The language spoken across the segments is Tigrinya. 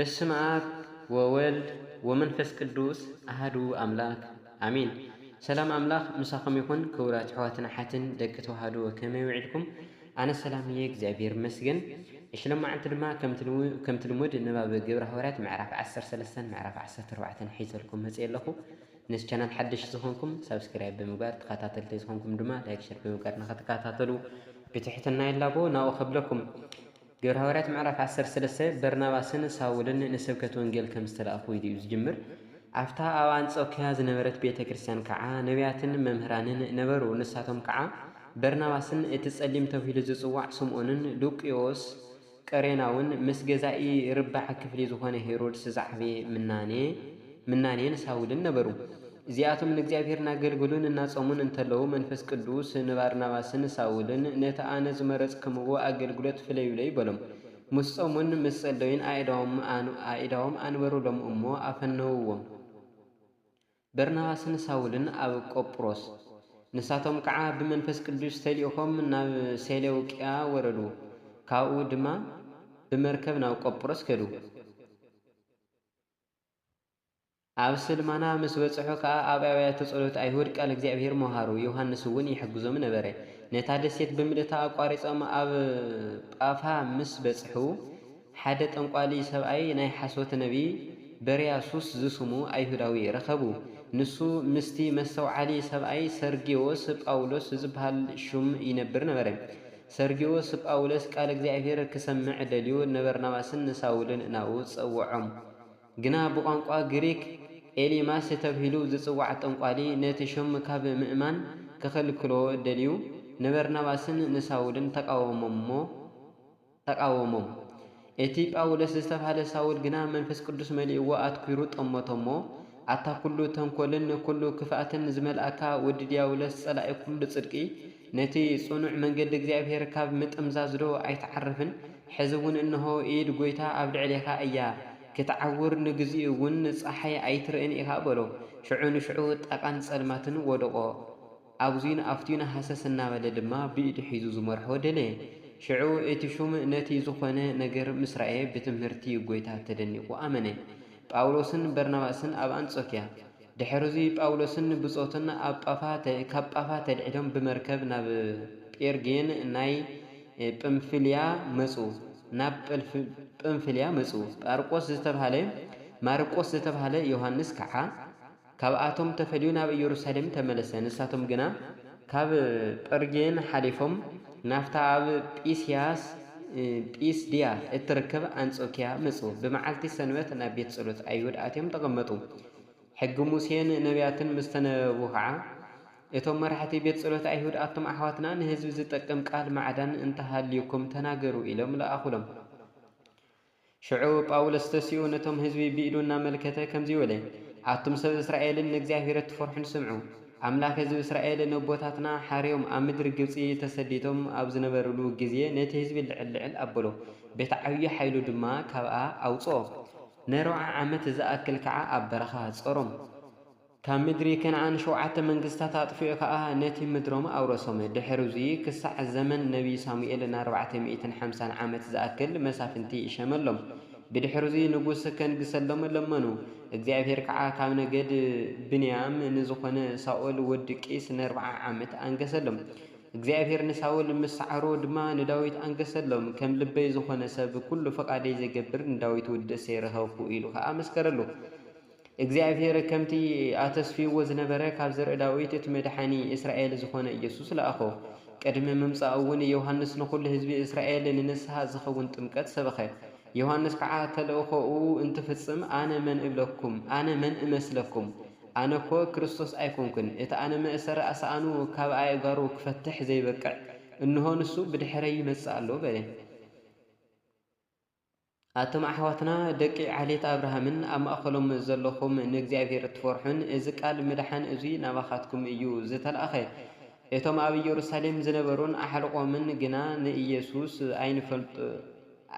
በስመ ኣብ ወወልድ ወመንፈስ ቅዱስ ኣሃዱ ኣምላክ ኣሜን። ሰላም ኣምላክ ምሳኹም ይኹን። ክቡራት ኣሕዋትን ኣሓትን ደቂ ተዋህዶ ከመይ ውዒልኩም? ኣነ ሰላም እየ፣ እግዚኣብሔር ይመስገን። እሺ፣ ሎማዓንቲ ድማ ከምቲ ልሙ-፣ ከምቲ ልሙድ ንባብ ግብረ ሃዋርያት ምዕራፍ ዓሰርተ ሰለስተን ምዕራፍ ዓሰርተ ኣርባዕተን ሒዘልኩም መፅየ ኣለኹ። ነዚ ቻናል ሓደሽቲ ዝኾንኩም ሳብስክራይብ ብምግባር፣ ተኸታተልቲ ዝኾንኩም ድማ ላይክ፣ ሸር ብምግባር ንኽትከታተሉ ብትሕትና ይላቦ። ናብኡ ከብለኩም። ግብረ ሃዋርያት ምዕራፍ ዓሰርተ ሰለስተ። በርናባስን ሳውልን ንስብከት ወንጌል ከም ዝተላእኩ ኢሉ እዩ ዝጅምር። ኣብታ ኣብ ኣንጾክያ ዝነበረት ቤተ ክርስቲያን ከዓ ነቢያትን መምህራንን ነበሩ። ንሳቶም ከዓ በርናባስን እቲ ጸሊም ተባሂሉ ዝጽዋዕ ስምዖንን ሉቅዮስ ቀሬናውን ምስ ገዛኢ ርባዕ ክፍሊ ዝኾነ ሄሮድስ ዝዓበየ ምናኔ፣ ምናኔን ሳውልን ነበሩ። እዚኣቶም ንእግዚኣብሔር እናገልገሉን እናጾሙን እንተለዉ፣ መንፈስ ቅዱስ ንባርናባስን ሳውልን፣ "ነቲ ኣነ ዝመረጽክምዎ ኣገልግሎት ፍለዩለይ" በሎም። ምስ ጾሙን ምስ ጸለዩን ኣእዳዎም ኣን-፣ ኣእዳዎም ኣንበሩሎም እሞ ኣፈነውዎም። በርናባስን ሳውልን ኣብ ቆጵሮስ። ንሳቶም ከዓ ብመንፈስ ቅዱስ ተልኢኾም ናብ ሴሌውቅያ ወረዱ። ካብኡ ድማ ብመርከብ ናብ ቆጵሮስ ከዱ። ኣብ ስልማና ምስ በጽሑ ከኣ ኣብ ኣብያተ ጸሎት ኣይሁድ ቃል እግዚኣብሔር መሃሩ። ዮሃንስ እውን ይሕግዞም ነበረ። ነታ ደሴት ብምልእታ ኣቋሪጾም ኣብ ጳፋ ምስ በጽሑ፣ ሓደ ጠንቋሊ ሰብኣይ ናይ ሓሶት ነቢይ በርያሱስ ዝስሙ ኣይሁዳዊ ረኸቡ። ንሱ ምስቲ መስተውዓሊ ሰብኣይ ሰርግዮስ ጳውሎስ ዝበሃል ሹም ይነብር ነበረ። ሰርግዮስ ጳውሎስ ቃል እግዚኣብሔር ክሰምዕ ደልዩ ንበርናባስን ንሳውልን ናብኡ ጸውዖም። ግና ብቋንቋ ግሪክ ኤሊማስ ተብሂሉ ዝጽዋዕ ጠንቋሊ ነቲ ሽም ካብ ምእማን ክኽልክሎ ደልዩ ንበርናባስን ንሳውልን ተቓወሞሞ፣ ተቓወሞም። እቲ ጳውሎስ ዝተባህለ ሳውል ግና መንፈስ ቅዱስ መሊእዎ ኣትኲሩ ጠመቶ እሞ፣ ኣታ ኩሉ ተንኮልን ኩሉ ክፍኣትን ዝመልኣካ ወዲ ድያብሎስ ጸላኢ ኩሉ ጽድቂ፣ ነቲ ጽኑዕ መንገዲ እግዚኣብሔር ካብ ምጥምዛዝዶ ኣይትዓርፍን? ሕዚ እውን እንሆ ኢድ ጐይታ ኣብ ልዕሌኻ እያ፣ ክትዓውር ንግዚኡ እውን ጸሓይ ኣይትርእን ኢኻ በሎ። ሽዑ ንሽዑ ጠቓን ጸልማትን ወደቖ። ኣብዙይን ኣፍትዩን ሃሰስ እናበለ ድማ ብኢዱ ሒዙ ዝመርሖ ደለየ። ሽዑ እቲ ሹም ነቲ ዝኾነ ነገር ምስ ረኣየ ብትምህርቲ ጐይታ ተደኒቑ ኣመነ። ጳውሎስን በርናባስን ኣብ ኣንጾክያ። ድሕርዚ ጳውሎስን ብጾቱን ኣብ ጳፋ ተ-፣ ካብ ጳፋ ተልዒሎም ብመርከብ ናብ ጴርጌን ናይ ጳምፍልያ መጹ፣ ናብ ጳልፍ-፣ ጳምፍልያ መጹ። ማርቆስ ዝተባህለ፣ ማርቆስ ዝተባህለ ዮሃንስ ከዓ ካብኣቶም ተፈልዩ ናብ ኢየሩሳሌም ተመለሰ። ንሳቶም ግና ካብ ጴርጌን ሓሊፎም ናብታ ኣብ ጲስያስ፣ ጲስድያ እትርከብ ኣንጾክያ መጹ። ብመዓልቲ ሰንበት ናብ ቤት ጸሎት ኣይሁድ ኣትዮም ተቐመጡ። ሕጊ ሙሴን ነቢያትን ምስ ተነበቡ ኸዓ፣ እቶም መራሕቲ ቤት ጸሎት ኣይሁድ፣ "ኣቱም ኣሕዋትና ንህዝቢ ዝጠቅም ቃል ማዕዳን እንተሃልዩኩም ተናገሩ" ኢሎም ለኣኹሎም። ሽዑ ጳውሎስ ተሲኡ ነቶም ህዝቢ ብኢዱ እናመልከተ ከምዚ በለ፣ "ኣቱም ሰብ እስራኤልን ንእግዚኣብሔር እትፈርሑን ስምዑ። ኣምላኽ ህዝቢ እስራኤል ነቦታትና ሓርዮም ኣብ ምድሪ ግብጺ ተሰዲቶም ኣብ ዝነበሩሉ ግዜ ነቲ ህዝቢ ልዕል ልዕል ኣበሎ፣ በቲ ዓብዪ ሓይሉ ድማ ካብኣ ኣውጽኦ። ንኣርብዓ ዓመት ዝኣክል ከዓ ኣብ በረኻ ጾሮም። ካብ ምድሪ ከነዓን ሸውዓተ መንግስታት ኣጥፊኡ ከኣ ነቲ ምድሮም ኣውረሶም። ድሕርዚ ክሳዕ ዘመን ነቢይ ሳሙኤል ንኣርባዕተ ሚእትን ሓምሳን ዓመት ዝኣክል መሳፍንቲ ሸመሎም። ብድሕርዚ ንጉስ ከንግሰሎም ለመኑ። እግዚኣብሔር ከኣ ካብ ነገድ ብንያም ንዝኾነ ሳኦል ወዲ ቂስ ንኣርብዓ ዓመት ኣንገሰሎም። እግዚኣብሔር ንሳኦል ምስ ሰዓሮ ድማ ንዳዊት ኣንገሰሎም። ከም ልበይ ዝኾነ ሰብ፣ ኩሉ ፈቓደይ ዝገብር ንዳዊት ወዲ እሴይ ረኸብኩ" ኢሉ ከኣ መስከረሉ። እግዚኣብሔር ከምቲ ኣተስፊዎ ዝነበረ ካብ ዘርኢ ዳዊት እቲ መድሓኒ እስራኤል ዝኾነ ኢየሱስ ለኣኾ። ቅድሚ ምምጻኡ እውን ዮሃንስ ንኹሉ ህዝቢ እስራኤል ንንስሓ ዝኸውን ጥምቀት ሰበኸ። ዮሃንስ ከዓ ተልእኾኡ እንትፍጽም፣ "ኣነ መን እብለኩም? ኣነ መን እመስለኩም? ኣነ እኮ ክርስቶስ ኣይኮንኩን። እቲ ኣነ መእሰሪ ኣስኣኑ ካብ ኣእጋሩ ክፈትሕ ዘይበቅዕ፣ እንሆ ንሱ ብድሕረይ ይመጽእ ኣሎ" በለ። ኣቱም ኣሕዋትና ደቂ ዓሌት ኣብርሃምን ኣብ ማእከሎም ዘለኹም ንእግዚኣብሔር እትፈርሑን፣ እዚ ቃል ምድሓን እዙይ ናባኻትኩም እዩ ዝተላእኸ። እቶም ኣብ ኢየሩሳሌም ዝነበሩን ኣሕልቖምን ግና ንኢየሱስ ኣይንፈልጥ-፣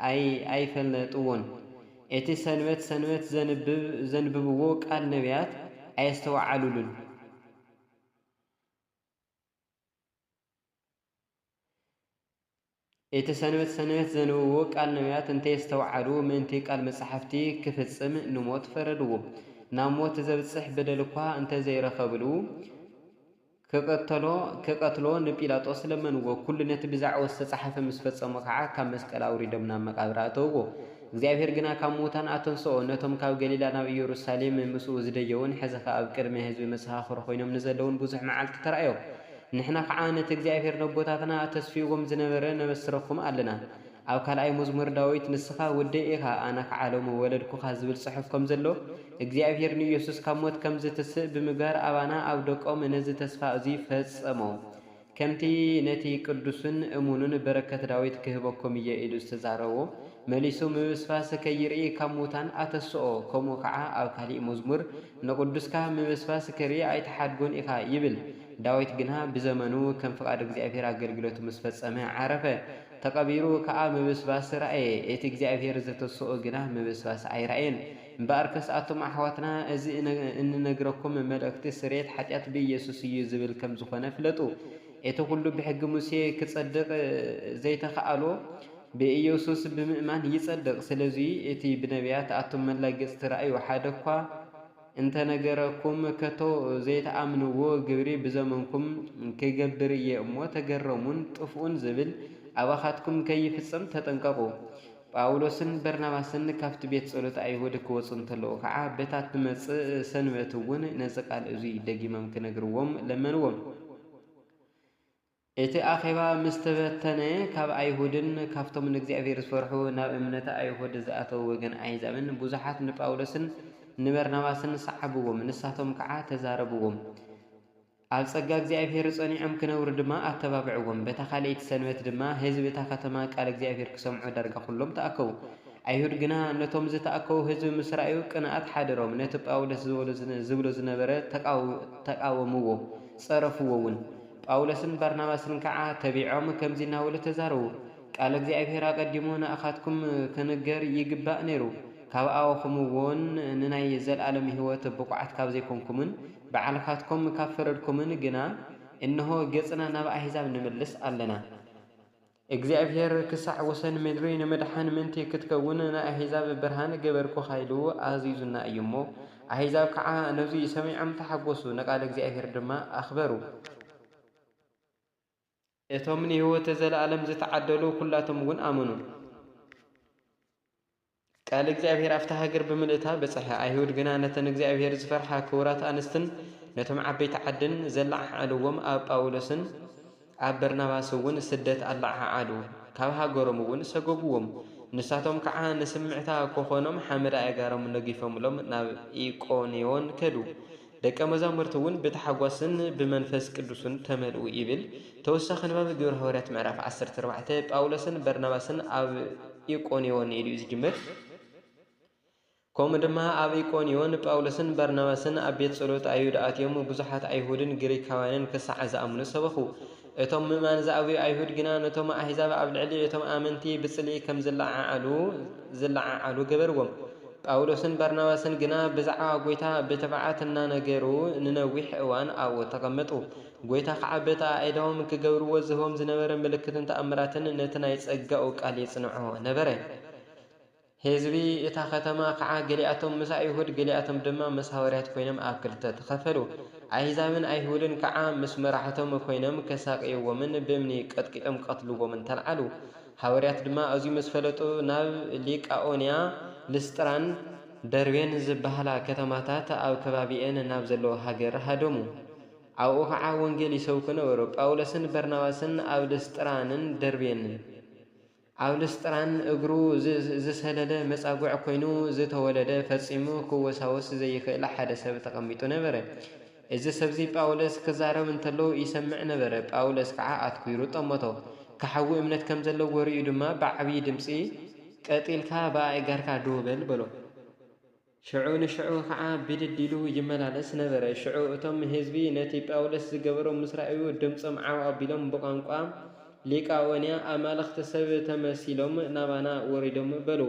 ኣይ-፣ ኣይፈለጥዎን። እቲ ሰንበት ሰንበት ዘንብብ-፣ ዘንብብዎ ቃል ነቢያት ኣየስተውዓሉሉን። እቲ ሰንበት ሰንበት ዘንብብዎ ቃል ነቢያት እንተየስተውዓሉ፣ ምእንቲ ቃል መጻሕፍቲ ክፍጽም ንሞት ፈረድዎ። ናብ ሞት ዘብጽሕ በደል እኳ እንተዘይረኸብሉ፣ ክቐተሎ፣ ክቐትሎ ንጲላጦስ ለመንዎ። ኩሉ ነቲ ብዛዕባኡ ዝተጻሕፈ ምስ ፈጸሙ ኸዓ፣ ካብ መስቀል ኣውሪዶም ናብ መቓብር ኣእተውዎ። እግዚኣብሔር ግና ካብ ምዉታን ኣተንስኦ። ነቶም ካብ ገሊላ ናብ ኢየሩሳሌም ምስኡ ዝደየቡን፣ ሕዚ ኸኣ ኣብ ቅድሚ ህዝቢ መሰኻኽር ኮይኖም ንዘለዉን ብዙሕ መዓልቲ ተራእዮም። ንሕና ኸዓ ነቲ እግዚኣብሔር ነቦታትና ኣተስፊዎም ዝነበረ ነበስረኩም ኣለና። ኣብ ካልኣይ መዝሙር ዳዊት፣ "ንስኻ ወደይ ኢኻ፣ ኣነ ኸዓ ሎሚ ወለድኩኻ" ዝብል ጽሑፍ ከም ዘሎ፣ እግዚኣብሔር ንኢየሱስ ካብ ሞት ከም ዝትስእ ብምግባር፣ ኣባና ኣብ ደቆም ነዚ ተስፋ እዚ ፈጸሞ። ከምቲ ነቲ ቅዱስን እሙኑን በረከት ዳዊት ክህበኩም እየ ኢሉ ዝተዛረቦ፣ መሊሱ ምብስባስ ከይርኢ ካብ ምዉታን ኣተስኦ። ከምኡ ኸዓ ኣብ ካሊእ መዝሙር፣ "ንቅዱስካ ምብስባስ ክርኢ ኣይትሓድጎን ኢኻ" ይብል። ዳዊት ግና ብዘመኑ ከም ፍቓድ እግዚኣብሔር ኣገልግሎቱ ምስ ፈጸመ ዓረፈ። ተቐቢሩ ከኣ ምብስባስ ረኣየ። እቲ እግዚኣብሔር ዘተስኦ ግና ምብስባስ ኣይረኣየን። እምበኣርከስ ኣቱም ኣሕዋትና፣ እዚ እነ-፣ እንነግረኩም መልእኽቲ ስርየት ሓጢኣት ብኢየሱስ እዩ ዝብል ከም ዝኾነ ፍለጡ። እቲ ኩሉ ብሕጊ ሙሴ ክጸድቕ ዘይተኻእሎ ብኢየሱስ ብምእማን ይጸድቕ። ስለዚ እቲ ብነቢያት፣ "ኣቱም መላገጽቲ ረኣዩ፣ ሓደ እኳ እንተነገረኩም ከቶ ዘይትኣምንዎ ግብሪ ብዘመንኩም ክገብር እየ እሞ ተገረሙን ጥፍኡን" ዝብል ኣባኻትኩም ከይፍጸም ተጠንቀቑ። ጳውሎስን በርናባስን ካብቲ ቤት ጸሎት ኣይሁድ ክወጹ እንተለዉ ኸዓ፣ በታ እትመጽእ ሰንበት እውን ነዚ ቃል እዙይ ደጊሞም ክነግርዎም ለመንዎም። እቲ ኣኼባ ምስ ተበተነ፣ ካብ ኣይሁድን ካብቶም ንእግዚኣብሔር ዝፈርሑ ናብ እምነት ኣይሁድ ዝኣተዉ ወገን ኣሕዛብን ብዙሓት ንጳውሎስን ንበርናባስን ሰዓብዎም፣ ንሳቶም ከዓ ተዛረብዎም። ኣብ ጸጋ እግዚኣብሔር ጸኒዖም ክነብሩ ድማ ኣተባብዕዎም። በታ ካልኣይቲ ሰንበት ድማ ህዝቢ እታ ከተማ ቃል እግዚኣብሔር ክሰምዑ ዳርጋ ኩሎም ተኣከቡ። ኣይሁድ ግና ነቶም ዝተኣከቡ ህዝቢ ምስ ረኣዩ ቅንኣት ሓደሮም፣ ነቲ ጳውሎስ ዝበሎ ዝነ-፣ ዝብሎ ዝነበረ ተቃው-፣ ተቃወምዎ፣ ጸረፍዎ እውን። ጳውሎስን ባርናባስን ከዓ ተቢዖም ከምዚ እናበሉ ተዛረቡ፣ "ቃል እግዚኣብሔር ኣቐዲሙ ንኣኻትኩም ክንገር ይግባእ ነይሩ። ካብ ኣበኹምዎን ንናይ ዘለኣለም ህይወት ብቑዓት ካብ ዘይኮንኩምን ባዕልኻትኩም ካብ ፈረድኩምን ግና፣ እንሆ ገጽና ናብ ኣህዛብ ንምልስ ኣለና። እግዚኣብሔር ክሳዕ ወሰን ምድሪ ንምድሓን ምእንቲ ክትከውን ንኣህዛብ ብርሃን ገበርኩኻ" ኢሉ ኣዚዙና እዩ እሞ፣ ኣህዛብ ከዓ ነዙይ ሰሚዖም ተሓጎሱ፣ ንቃል እግዚኣብሔር ድማ ኣኽበሩ። እቶም ንህይወት ዘለኣለም ዝተዓደሉ ኩላቶም እውን ኣመኑ። ቃል እግዚኣብሔር ኣብታ ሃገር ብምልእታ በጽሐ። ኣይሁድ ግና ነተን እግዚኣብሔር ዝፈርሓ ክቡራት ኣንስትን ነቶም ዓበይቲ ዓድን ዘለዓዓልዎም ኣብ ጳውሎስን ኣብ በርናባስ እውን ስደት ኣለዓዓሉ። ካብ ሃገሮም እውን ሰጎግዎም። ንሳቶም ከዓ ንስምዕታ ኮኾኖም ሓመድ ኣእጋሮም ነጊፎምሎም ናብ ኢቆንዮን ከዱ። ደቀ መዛሙርቲ እውን ብታሕጓስን ብመንፈስ ቅዱስን ተመልኡ ይብል። ተወሳኺ ንባብ ግብረ ሃዋርያት ምዕራፍ ዓሰርተ ኣርባዕተ። ጳውሎስን በርናባስን ኣብ ኢቆንዮን ኢሉ እዩ ዝጅምር። ከምኡ ድማ ኣብ ኢቆንዮን ጳውሎስን በርናባስን ኣብ ቤት ጸሎት ኣይሁድ ኣትዮም ብዙሓት ኣይሁድን ግሪካውያንን ክሳዕ ዝኣምኑ ሰበኹ። እቶም ምእማን ዝኣበዩ ኣይሁድ ግና ነቶም ኣህዛብ ኣብ ልዕሊ እቶም ኣመንቲ ብጽልኢ ከም ዝለዓዓሉ፣ ዝለዓዓሉ ገበርዎም። ጳውሎስን በርናባስን ግና ብዛዕባ ጐይታ ብትብዓት እናነገሩ ንነዊሕ እዋን ኣብኡ ተቐመጡ። ጐይታ ኸዓ በቲ ኣእዳዎም ክገብርዎ ዝህቦም ዝነበረ ምልክትን ተኣምራትን ነቲ ናይ ጸጋኡ ቃል የጽንዖ ነበረ። ህዝቢ እታ ኸተማ ኸዓ ገሊኣቶም ምስ ኣይሁድ ገሊኣቶም ድማ ምስ ሃዋርያት ኮይኖም ኣብ ክልተ ተኸፈሉ። ኣህዛብን ኣይሁድን ከዓ ምስ መራሕቶም ኮይኖም ከሳቕይዎምን ብእምኒ ቀጥቂጦም ክቐትልዎምን ተልዓሉ። ሃዋርያት ድማ ኣዝዩ ምስ ፈለጡ ናብ ሊቃኦንያ፣ ልስጥራን ደርቤን ዝበሃላ ከተማታት ኣብ ከባቢኤን ናብ ዘለዎ ሃገር ሃደሙ። ኣብኡ ኸዓ ወንጌል ይሰብኩ ነበሩ። ጳውሎስን በርናባስን ኣብ ልስጥራንን ደርቤንን። ኣብ ልስጥራን እግሩ ዝ-፣ ዝሰለለ መጻጉዕ ኮይኑ ዝተወለደ ፈጺሙ ክወሳወስ ዘይኽእል ሓደ ሰብ ተቐሚጡ ነበረ። እዚ ሰብዚ ጳውሎስ ክዛረብ እንተሎ ይሰምዕ ነበረ። ጳውሎስ ከዓ ኣትኲሩ ጠመቶ። ክሓዊ እምነት ከም ዘለዎ ርእዩ ድማ ብዓብዪ ድምፂ፣ "ቀጢልካ ብኣእጋርካ ደው በል" በሎ። ሽዑ ንሽዑ ኸዓ ብድድ ኢሉ ይመላለስ ነበረ። ሽዑ እቶም ህዝቢ ነቲ ጳውሎስ ዝገበሮ ምስ ረኣዩ፣ ድምጾም ዓው ኣቢሎም ብቋንቋ ሊቃኦንያ፣ "ኣማልኽቲ ሰብ ተመሲሎም ናባና ወሪዶም" በሉ።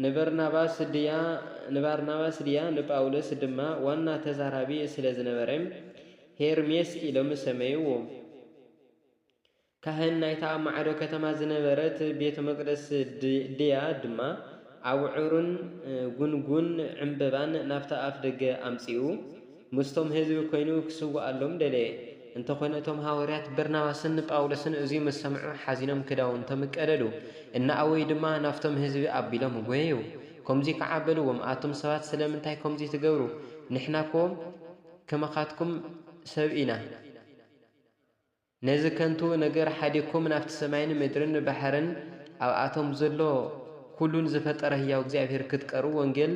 ንበርናባስ ድያ፣ ንባርናባስ ድያ ንጳውሎስ ድማ ዋና ተዛራቢ ስለ ዝነበረ፣ ሄርሜስ ኢሎም ሰመይዎ። ካህን ናይታ ኣብ ማዕዶ ከተማ ዝነበረት ቤተ መቅደስ ድ-፣ ድያ ድማ ኣብዑርን፣ እ፣ ጉንጉን ዕምበባን ናብታ ኣፍ ደገ ኣምጺኡ፣ ምስቶም ህዝቢ ኮይኑ ክስውኣሎም ደለየ። እንተኾነ እቶም ሃዋርያት በርናባስን ጳውሎስን እዚ ምስ ሰምዑ ሓዚኖም ክዳውንቶም ቀደዱ፣ እናኣወዩ ድማ ናብቶም ህዝቢ ኣቢሎም ጎየዩ። ከምዚ ከዓ በልዎም፣ ኣቱም ሰባት ስለምንታይ ከምዚ ትገብሩ? ንሕና እኮ ከማኻትኩም ሰብ ኢና። ነዚ ከንቱ ነገር ሓዲግኩም ናብቲ ሰማይን ምድርን ባሕርን ኣብኣቶም ዘሎ ኩሉን ዝፈጠረ ህያው እግዚኣብሔር ክትቀርቡ ወንጌል፣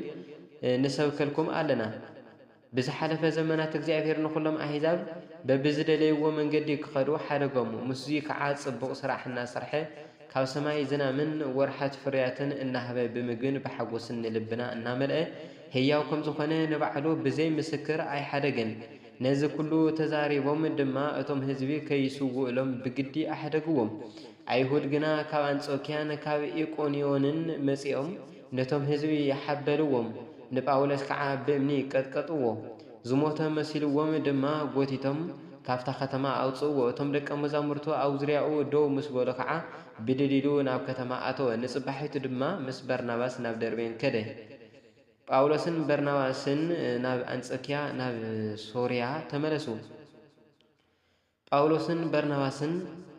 እ፣ ንሰብከልኩም ኣለና። ብዝሓለፈ ዘመናት እግዚኣብሔር ንኹሎም ኣህዛብ በብዝደለይዎ መንገዲ ክኸዱ ሓደጎም። ምስዚ ከዓ ጽቡቕ ስራሕ እናሰርሐ ካብ ሰማይ ዝናምን ወርሓት ፍርያትን እናሃበ ብምግብን ብሓጎስን ንልብና እናመልአ ህያው ከም ዝኾነ ንባዕሉ ብዘይ ምስክር ኣይሓደገን። ነዚ ኩሉ ተዛሪቦም ድማ እቶም ህዝቢ ከይስውእሎም ብግዲ ኣሕደግዎም። ኣይሁድ ግና ካብ ኣንጾኪያን ካብ ኢቆንዮንን መጺኦም ነቶም ህዝቢ ሓበልዎም፣ ንጳውሎስ ከዓ ብእምኒ ቀጥቀጥዎ። ዝሞተ መሲልዎም ድማ ጎቲቶም ካብታ ከተማ ኣውጽእዎ። እቶም ደቀ መዛሙርቱ ኣብ ዙርያኡ ደው ምስ በሉ ከዓ ብድድ ኢሉ ናብ ከተማ ኣተወ። ንጽባሒቱ ድማ ምስ በርናባስ ናብ ደርቤን ከደ። ጳውሎስን በርናባስን ናብ ኣንጾኪያ ናብ ሶርያ ተመለሱ። ጳውሎስን በርናባስን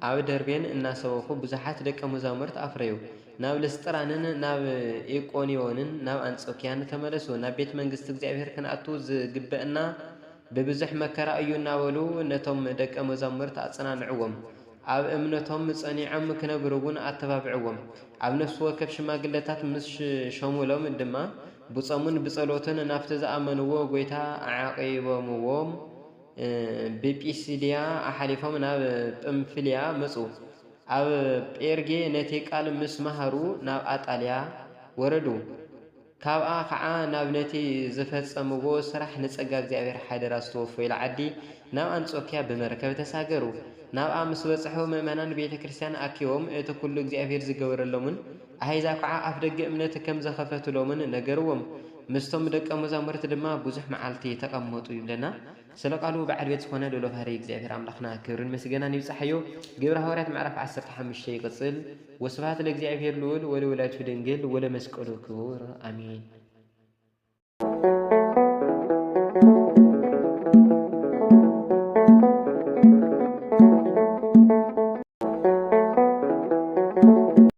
ኣብ ደርቤን እናሰበኹ ብዙሓት ደቀ መዛሙርት ኣፍረዩ። ናብ ልስጥራንን ናብ ኢቆንዮንን ናብ ኣንጾኪያን ተመለሱ። ናብ ቤት መንግስቲ እግዚኣብሔር ክንኣቱ ዝግበእና ብብዙሕ መከራ እዩ እናበሉ ነቶም ደቀ መዛሙርት ኣጸናንዕዎም። ኣብ እምነቶም ጸኒዖም ክነብሩ እውን ኣተባብዕዎም። ኣብ ነፍሲ ወከፍ ሽማግለታት ምስ ሸሙሎም ድማ ብጾምን ብጸሎትን ናብቲ ዝኣመንዎ ጐይታ ኣዕቂቦምዎም፣ እ፣ ብጲስድያ ኣሓሊፎም ናብ ጵምፍልያ መጹ። ኣብ ጴርጌ ነቲ ቃል ምስ መሃሩ ናብ ኣጣልያ ወረዱ። ካብኣ ኸዓ ናብ ነቲ ዝፈጸምዎ ስራሕ ንጸጋ እግዚኣብሔር ሓደራ ዝተወፈዩላ ዓዲ ናብ ኣንጾኪያ ብመርከብ ተሳገሩ። ናብኣ ምስ በጽሑ ምእመናን ቤተ ክርስቲያን ኣኪቦም እቲ ኩሉ እግዚኣብሔር ዝገበረሎምን ኣህዛብ ከዓ ኣፍ ደገ እምነት ከም ዘኸፈትሎምን ነገርዎም። ምስቶም ደቀ መዛሙርት ድማ ብዙሕ መዓልቲ ተቐመጡ ይብለና። ስለ ቃሉ በዓል ቤት ዝኾነ ልኡለ ባህሪ እግዚኣብሔር ኣምላኽና ክብርን ምስጋናን ይብጻሓዮ። ግብረ ሃዋርያት ምዕራፍ ዓሰርተ ሓሙሽተ ይቕጽል። ወስብሐት ለእግዚኣብሔር ልዑል ወለወላዲቱ ድንግል ወለመስቀሉ ክቡር። ኣሜን።